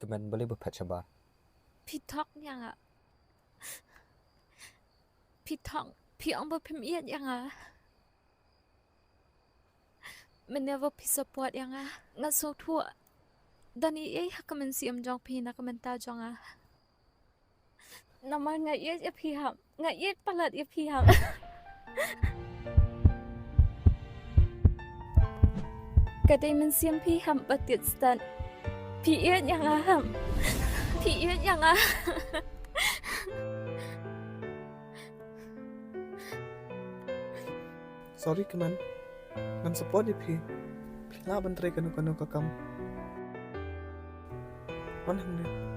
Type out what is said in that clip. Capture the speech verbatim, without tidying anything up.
Kmen, balei ba phet shabar? Phi thok ïa nga. Phi thok, phi ong ba phim ïeit ïa nga. Mynne ba phi support ïa nga, nga sngewthuh. Don ei ei ha ka mynsiem jong phi na ka bynta jong nga. Namar nga ïeit ïa phi hap. Nga ïeit palat ïa phi hap. Ka dei mynsiem phi hap ba tied stad. Phi ïeit ïa nga hap. Phi ïeit ïa nga. Sorry Kmen. Ngan support ïa phi. Phi lah ban trei kano kano ka kam. Wan hangne.